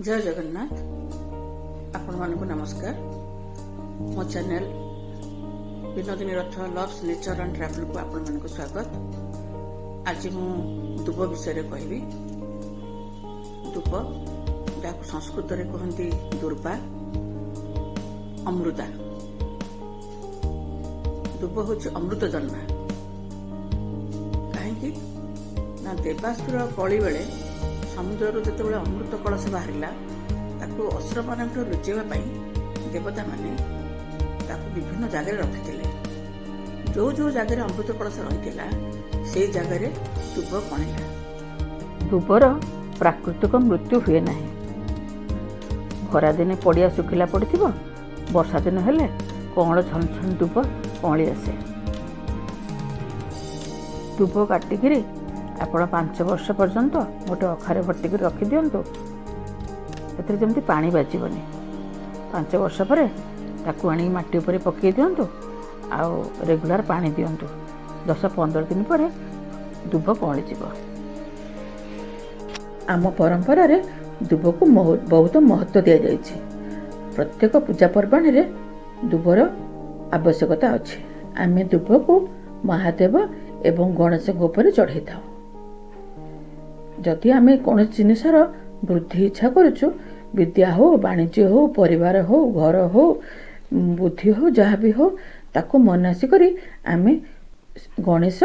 ଜୟ ଜଗନ୍ନାଥ। ଆପଣମାନଙ୍କୁ ନମସ୍କାର। ମୋ ଚ୍ୟାନେଲ ବିନୋଦିନୀ ରଥ ଲଭ୍ସ ନେଚର ଆଣ୍ଡ ଟ୍ରାଭେଲକୁ ଆପଣମାନଙ୍କୁ ସ୍ୱାଗତ। ଆଜି ମୁଁ ଦୁବ ବିଷୟରେ କହିବି। ଦୁବ, ଯାହାକୁ ସଂସ୍କୃତରେ କୁହନ୍ତି ଦୁର୍ବା, ଅମୃତା। ଦୁବ ହେଉଛି ଅମୃତ ଜନ୍ମା। କାହିଁକି ନା ଦେବାସୁର କଳି ବେଳେ ସମୁଦ୍ରରୁ ଯେତେବେଳେ ଅମୃତ କଳସ ବାହାରିଲା, ତାକୁ ଅସୁରମାନଙ୍କଠୁ ଲୁଚେଇବା ପାଇଁ ଦେବତାମାନେ ତାକୁ ବିଭିନ୍ନ ଜାଗାରେ ରଖିଥିଲେ। ଯୋଉ ଯୋଉ ଜାଗାରେ ଅମୃତ କଳସ ରହିଥିଲା, ସେଇ ଜାଗାରେ ଦୁବ କଅଁଳିଲା। ଦୁବର ପ୍ରାକୃତିକ ମୃତ୍ୟୁ ହୁଏ ନାହିଁ। ଖରାଦିନେ ପଡ଼ିଆ ଶୁଖିଲା ପଡ଼ିଥିବ, ବର୍ଷା ଦିନ ହେଲେ କଅଁଳ ଛନ ଛନ ଦୁବ କଅଁଳି ଆସେ। ଦୁବ କାଟିକିରି ଆପଣ 5 ବର୍ଷ ପର୍ଯ୍ୟନ୍ତ ଗୋଟେ ଅଖାରେ ଭର୍ତ୍ତି କରି ରଖିଦିଅନ୍ତୁ। ସେଥିରେ ଯେମିତି ପାଣି ବାଜିବନି। 5 ବର୍ଷ ପରେ ତାକୁ ଆଣିକି ମାଟି ଉପରେ ପକାଇ ଦିଅନ୍ତୁ ଆଉ ରେଗୁଲାର ପାଣି ଦିଅନ୍ତୁ। 10-15 ଦିନ ପରେ ଦୁବ କଅଁଳିଯିବ। ଆମ ପରମ୍ପରାରେ ଦୁବକୁ ବହୁତ ମହତ୍ତ୍ୱ ଦିଆଯାଇଛି। ପ୍ରତ୍ୟେକ ପୂଜା ପର୍ବାଣିରେ ଦୁବର ଆବଶ୍ୟକତା ଅଛି। ଆମେ ଦୁବକୁ ମହାଦେବ ଏବଂ ଗଣେଶଙ୍କ ଉପରେ ଚଢ଼େଇଥାଉ। ଯଦି ଆମେ କୌଣସି ଜିନିଷର ବୃଦ୍ଧି ଇଚ୍ଛା କରୁଛୁ, ବିଦ୍ୟା ହଉ, ବାଣିଜ୍ୟ ହଉ, ପରିବାର ହଉ, ଘର ହଉ, ବୁଦ୍ଧି ହଉ, ଯାହା ବି ହଉ, ତାକୁ ମନାସି କରି ଆମେ ଗଣେଶ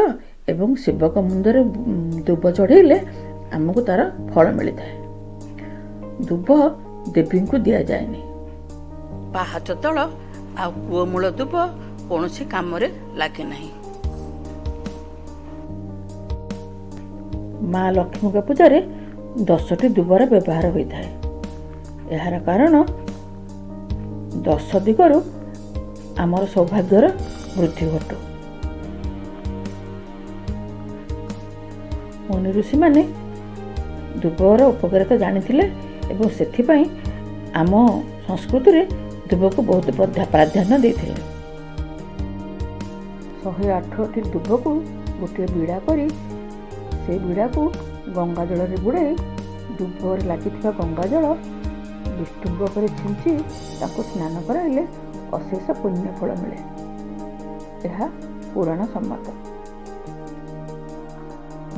ଏବଂ ଶିବଙ୍କ ମୁଣ୍ଡରେ ଦୁବ ଚଢ଼େଇଲେ ଆମକୁ ତାର ଫଳ ମିଳିଥାଏ। ଦୁବ ଦେବୀଙ୍କୁ ଦିଆଯାଏନି। ପାହାଚ ତଳ ଆଉ କୂଅମୂଳ ଦୁବ କୌଣସି କାମରେ ଲାଗେ ନାହିଁ। ମା ଲକ୍ଷ୍ମୀଙ୍କ ପୂଜାରେ 10ଟି ଦୁବର ବ୍ୟବହାର ହୋଇଥାଏ। ଏହାର କାରଣ ଦଶ ଦିଗରୁ ଆମର ସୌଭାଗ୍ୟର ବୃଦ୍ଧି ଘଟୁ। ମୁନି ଋଷିମାନେ ଦୁବର ଉପକାରିତା ଜାଣିଥିଲେ ଏବଂ ସେଥିପାଇଁ ଆମ ସଂସ୍କୃତିରେ ଦୁବକୁ ବହୁତ ପ୍ରାଧାନ୍ୟ ଦେଇଥିଲେ। 108ଟି ଦୁବକୁ ଗୋଟିଏ ବିଡ଼ା କରି, ସେଇ ବିଡ଼ାକୁ ଗଙ୍ଗା ଜଳରେ ବୁଡ଼େଇ, ଦୁବରେ ଲାଗିଥିବା ଗଙ୍ଗା ଜଳ ବିଷ୍ଣୁଙ୍କ ଉପରେ ଛିଞ୍ଚି ତାକୁ ସ୍ନାନ କରାଇଲେ ଅଶେଷ ପୁଣ୍ୟ ଫଳ ମିଳେ। ଏହା ପୁରାଣ ସମ୍ମତ।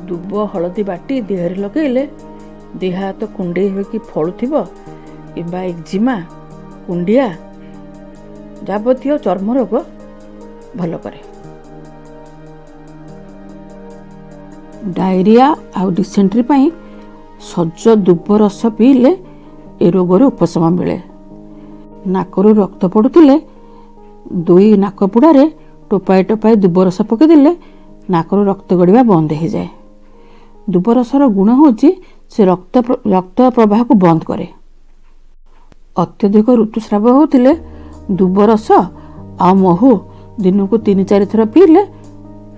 ଦୁବ ହଳଦୀ ବାଟି ଦେହରେ ଲଗେଇଲେ ଦେହ ହାତ କୁଣ୍ଡେଇ ହୋଇକି ଫଳୁଥିବ କିମ୍ବା ଏକ୍ଜିମା, କୁଣ୍ଡିଆ ଯାବତୀୟ ଚର୍ମ ରୋଗ ଭଲ କରେ। ଡାଇରିଆ ଆଉ ଡିସେଣ୍ଟ୍ରି ପାଇଁ ସଜ ଦୁବ ରସ ପିଇଲେ ଏ ରୋଗରୁ ଉପଶମ ମିଳେ। ନାକରୁ ରକ୍ତ ପଡ଼ୁଥିଲେ ଦୁଇ ନାକପୁଡ଼ାରେ ଟୋପାଏ ଟୋପାଏ ଦୁବ ରସ ପକାଇଦେଲେ ନାକରୁ ରକ୍ତ ଗଡ଼ିବା ବନ୍ଦ ହେଇଯାଏ। ଦୁବ ରସର ଗୁଣ ହେଉଛି ସେ ରକ୍ତ ପ୍ରବାହକୁ ବନ୍ଦ କରେ। ଅତ୍ୟଧିକ ଋତୁସ୍ରାବ ହେଉଥିଲେ ଦୁବ ରସ ଆଉ ମହୁ ଦିନକୁ ତିନି ଚାରି ଥର ପିଇଲେ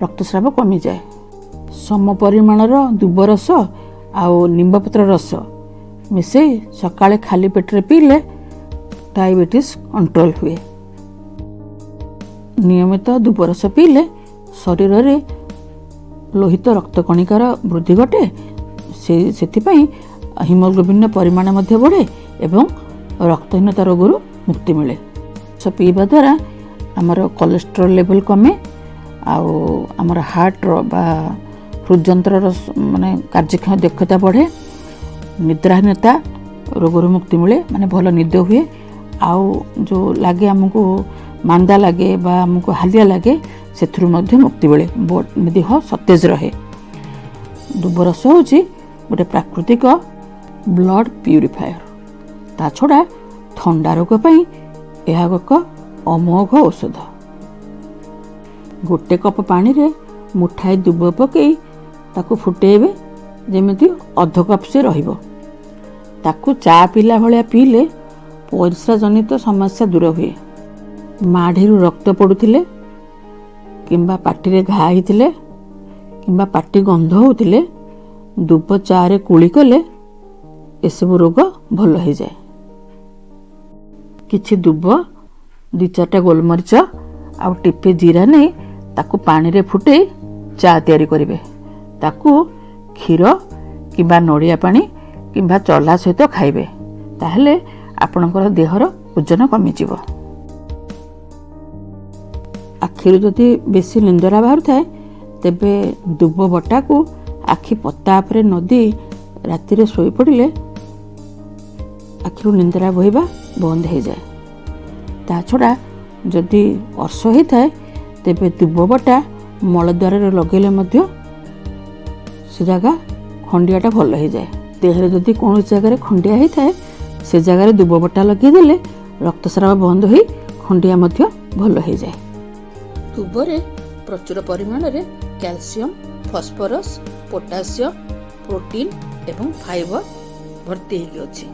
ରକ୍ତସ୍ରାବ କମିଯାଏ। ସମ ପରିମାଣର ଦୁବ ରସ ଆଉ ନିମ୍ବପତ୍ର ରସ ମିଶେଇ ସକାଳେ ଖାଲି ପେଟରେ ପିଇଲେ ଡାଇବେଟିସ୍ କଣ୍ଟ୍ରୋଲ ହୁଏ। ନିୟମିତ ଦୁବ ରସ ପିଇଲେ ଶରୀରରେ ଲୋହିତ ରକ୍ତ କଣିକାର ବୃଦ୍ଧି ଘଟେ। ସେଥିପାଇଁ ହିମୋଗ୍ଲୋବିନ୍ର ପରିମାଣ ମଧ୍ୟ ବଢ଼େ ଏବଂ ରକ୍ତହୀନତା ରୋଗରୁ ମୁକ୍ତି ମିଳେ। ରସ ପିଇବା ଦ୍ୱାରା ଆମର କୋଲେଷ୍ଟ୍ରଲ୍ ଲେଭେଲ୍ କମେ ଆଉ ଆମର ହାର୍ଟର ବା ହୃଦଯନ୍ତ୍ରର ମାନେ କାର୍ଯ୍ୟକ୍ଷମ ଦକ୍ଷତା ବଢ଼େ। ନିଦ୍ରାହୀନତା ରୋଗରୁ ମୁକ୍ତି ମିଳେ, ମାନେ ଭଲ ନିଦ ହୁଏ। ଆଉ ଯେଉଁ ଲାଗେ ଆମକୁ ମାନ୍ଦା ଲାଗେ ବା ଆମକୁ ହାଲିଆ ଲାଗେ, ସେଥିରୁ ମଧ୍ୟ ମୁକ୍ତି ମିଳେ। ଦେହ ସତେଜ ରହେ। ଦୁବରସ ହେଉଛି ଗୋଟେ ପ୍ରାକୃତିକ ବ୍ଲଡ଼ ପ୍ୟୁରିଫାୟର। ତା ଛଡ଼ା ଥଣ୍ଡା ରୋଗ ପାଇଁ ଏହା ଏକ ଅମୋଘ ଔଷଧ। ଗୋଟେ କପ୍ ପାଣିରେ ମୁଠାଏ ଦୁବ ପକାଇ ତାକୁ ଫୁଟେଇବେ, ଯେମିତି ଅଧ କପ୍ ସେ ରହିବ। ତାକୁ ଚା ପିଇଲା ଭଳିଆ ପିଇଲେ ପରିସ୍ରା ଜନିତ ସମସ୍ୟା ଦୂର ହୁଏ। ମାଢ଼ିରୁ ରକ୍ତ ପଡ଼ୁଥିଲେ କିମ୍ବା ପାଟିରେ ଘା ହେଇଥିଲେ କିମ୍ବା ପାଟି ଗନ୍ଧ ହେଉଥିଲେ ଦୁବ ଚାରେ କୁଳି କଲେ ଏସବୁ ରୋଗ ଭଲ ହେଇଯାଏ। କିଛି ଦୁବ, ଦୁଇ ଚାରିଟା ଗୋଲମରିଚ ଆଉ ଟିପେ ଜିରା ନେଇ ତାକୁ ପାଣିରେ ଫୁଟେଇ ଚା ତିଆରି କରିବେ। ତାକୁ କ୍ଷୀର କିମ୍ବା ନଡ଼ିଆ ପାଣି କିମ୍ବା ଚଲା ସହିତ ଖାଇବେ। ତାହେଲେ ଆପଣଙ୍କର ଦେହର ଓଜନ କମିଯିବ। ଆଖିରୁ ଯଦି ବେଶୀ ଲିନ୍ଦରା ବାହାରୁଥାଏ, ତେବେ ଦୁବ ବଟାକୁ ଆଖି ପତା ଉପରେ ନଦି ରାତିରେ ଶୋଇପଡ଼ିଲେ ଆଖିରୁ ନିନ୍ଦରା ବୋହିବା ବନ୍ଦ ହେଇଯାଏ। ତା ଛଡ଼ା ଯଦି ଅର୍ଶ ହେଇଥାଏ, ତେବେ ଦୁବ ବଟା ମଳଦ୍ୱାରରେ ଲଗେଇଲେ ମଧ୍ୟ ସେ ଜାଗା ଖଣ୍ଡିଆଟା ଭଲ ହେଇଯାଏ। ଦେହରେ ଯଦି କୌଣସି ଜାଗାରେ ଖଣ୍ଡିଆ ହେଇଥାଏ, ସେ ଜାଗାରେ ଦୁବ ବଟା ଲଗେଇଦେଲେ ରକ୍ତସ୍ରାବ ବନ୍ଦ ହୋଇ ଖଣ୍ଡିଆ ମଧ୍ୟ ଭଲ ହେଇଯାଏ। ଦୁବରେ ପ୍ରଚୁର ପରିମାଣରେ କ୍ୟାଲସିୟମ, ଫସ୍ଫରସ୍, ପୋଟାସିୟମ, ପ୍ରୋଟିନ୍ ଏବଂ ଫାଇବର ଭର୍ତ୍ତି ହେଇକି ଅଛି।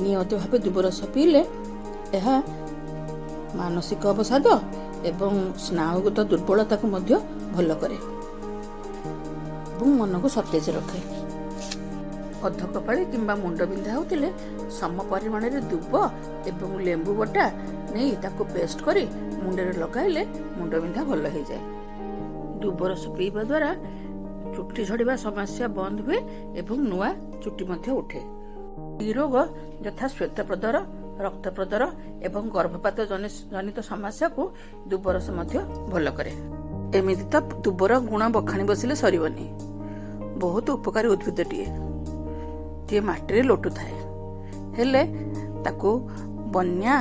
ନିୟମିତ ଭାବେ ଦୁବରସ ପିଇଲେ ଏହା ମାନସିକ ଅବସାଦ ଏବଂ ସ୍ନାୟୁଗତ ଦୁର୍ବଳତାକୁ ମଧ୍ୟ ଭଲ କରେ ଏବଂ ମନକୁ ସତେଜ ରଖେ। ଅଧକପାଳି କିମ୍ବା ମୁଣ୍ଡ ବିନ୍ଧା ହେଉଥିଲେ ସମ ପରିମାଣରେ ଦୁବ ଏବଂ ଲେମ୍ବୁ ବଟା ନେଇ ତାକୁ ପେଷ୍ଟ କରି ମୁଣ୍ଡରେ ଲଗାଇଲେ ମୁଣ୍ଡ ବିନ୍ଧା ଭଲ ହେଇଯାଏ। ଦୁବରସ ପିଇବା ଦ୍ୱାରା ଚୁଟି ଝଡ଼ିବା ସମସ୍ୟା ବନ୍ଦ ହୁଏ ଏବଂ ନୂଆ ଚୁଟି ମଧ୍ୟ ଉଠେ। ରୋଗ ଯଥା ଶ୍ୱେତପ୍ରଦର, ରକ୍ତପ୍ରଦର ଏବଂ ଗର୍ଭପାତ ଜନିତ ସମସ୍ୟାକୁ ଦୁବରସ ମଧ୍ୟ ଭଲ କରେ। ଏମିତି ତ ଦୁବର ଗୁଣ ବଖାଣି ବସିଲେ ସରିବନି। ବହୁତ ଉପକାରୀ ଉଦ୍ଭିଦଟିଏ, ଯିଏ ମାଟିରେ ଲୋଟୁଥାଏ। ହେଲେ ତାକୁ ବନ୍ୟା,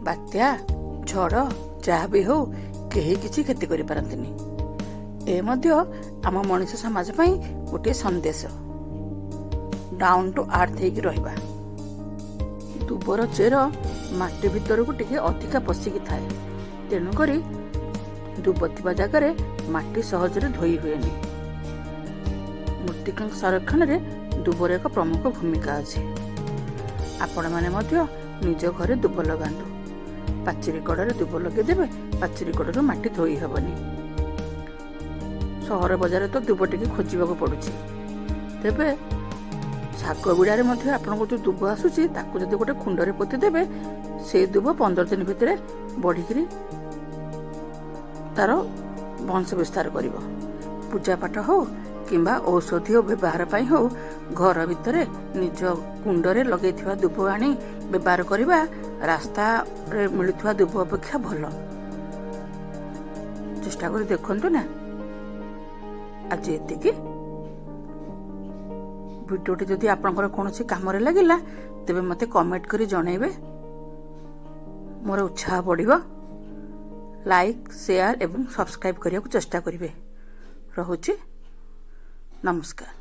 ବାତ୍ୟା, ଝଡ଼ ଯାହା ବି ହଉ, କେହି କିଛି କ୍ଷତି କରିପାରନ୍ତିନି। ଏ ମଧ୍ୟ ଆମ ମଣିଷ ସମାଜ ପାଇଁ ଗୋଟିଏ ସନ୍ଦେଶ, ଡାଉନ୍ ଟୁ ଆର୍ଥ ହେଇକି ରହିବା। ଦୁବର ଚେର ମାଟି ଭିତରକୁ ଟିକେ ଅଧିକା ପଶିକି ଥାଏ, ତେଣୁକରି ଦୁବ ଥିବା ଜାଗାରେ ମାଟି ସହଜରେ ଧୋଇ ହୁଏନି। ମୃତ୍ତିକା ସଂରକ୍ଷଣରେ ଦୁବର ଏକ ପ୍ରମୁଖ ଭୂମିକା ଅଛି। ଆପଣମାନେ ମଧ୍ୟ ନିଜ ଘରେ ଦୁବ ଲଗାନ୍ତୁ। ପାଚେରୀ କଡ଼ରେ ଦୁବ ଲଗେଇଦେବେ, ପାଚେରୀ କଡ଼ରୁ ମାଟି ଧୋଇ ହେବନି। ସହର ବଜାରରେ ତ ଦୁବ ଟିକେ ଖୋଜିବାକୁ ପଡୁଛି। ତେବେ ଶାଗ ବିଡ଼ାରେ ମଧ୍ୟ ଆପଣଙ୍କୁ ଯୋଉ ଦୁବ ଆସୁଛି, ତାକୁ ଯଦି ଗୋଟେ କୁଣ୍ଡରେ ପୋତି ଦେବେ, ସେ ଦୁବ 15 ଦିନ ଭିତରେ ବଢିକିରି ତାର ବଂଶ ବିସ୍ତାର କରିବ। ପୂଜା ପାଠ ହଉ କିମ୍ବା ଔଷଧୀୟ ବ୍ୟବହାର ପାଇଁ ହଉ, ଘର ଭିତରେ ନିଜ କୁଣ୍ଡରେ ଲଗେଇଥିବା ଦୁବ ଆଣି ବ୍ୟବହାର କରିବା ରାସ୍ତାରେ ମିଳୁଥିବା ଦୁବ ଅପେକ୍ଷା ଭଲ। ଚେଷ୍ଟା କରି ଦେଖନ୍ତୁ ନା। ଆଜି ଏତିକି। ଭିଡ଼ିଓଟି ଯଦି ଆପଣଙ୍କର କୌଣସି କାମରେ ଲାଗିଲା, ତେବେ ମୋତେ କମେଣ୍ଟ କରି ଜଣାଇବେ, ମୋର ଉତ୍ସାହ ବଢ଼ିବ। ଲାଇକ୍, ସେୟାର ଏବଂ ସବସ୍କ୍ରାଇବ୍ କରିବାକୁ ଚେଷ୍ଟା କରିବେ। ରହୁଛି, ନମସ୍କାର।